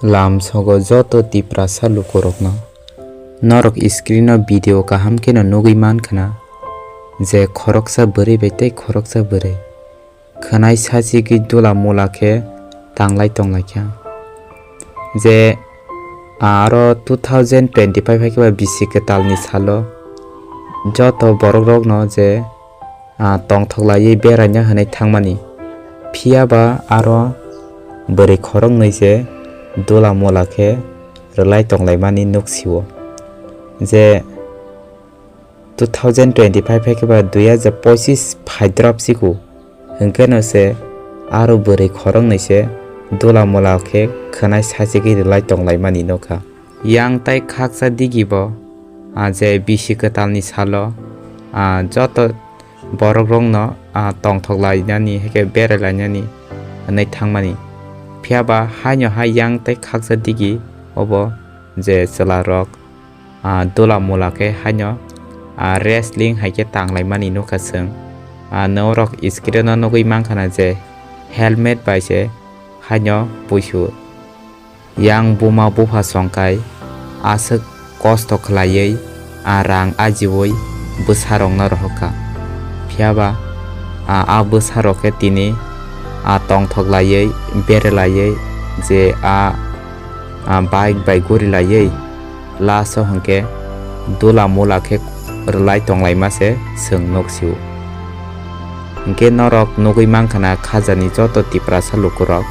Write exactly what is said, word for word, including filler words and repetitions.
Lamsogo joto Tiprasa lukurokno norok screen o video kaham kheno nugwi mankhana je khoroksa bwrwi bai tei khoroksa bwrwi khwnai sachigwi dula mula khe tanglai tonglaikha. Je aro two thousand twenty-five hai khe ba bisi kwtalni salo joto borokrokno je ah, tongthok laiwi beraina hwnwi thangmani. Phiya ba aro bwrwi khoroknwi se dula mula khe rwlai tonglaimani nuk sio. Je two thousand twenty-five hai khe ba dui hajar pochis phaidrop siku hwnkhe no se aro bwrwi khoroknwi se dula mula khe khwnai sachigwi rwlai tonglaimani nukha. Yang tai khaksa digi bo, ah, je bisi kwtalni salo, ah, joto borokrokno, ah, tongthok lainani, hai khe berai lainani hwnwi thangmani. Phiya ba haino hai yang tai khaksa digi obo je chwlarok, ah, dula mula khe haino, ah, wrestling hai khe tanglaimani nukha chwng. Ah, norok screen o nugwi mankhana je helmet bai se haino puisu. Yang buma bupha songkai aswk kosto khlaiwi a rang ajiui bwsarokno rohorkha. Phiya ba a, a bwsarok khe tini a tongthok laiwi bere laiwi je a, a bike bai guri laiwi last o hwnkhe dula mula khe rwlai tonglaima se chwng nuk sio. Hwnkhe norok nugwi mankhana khajani joto Tiprasa lukurok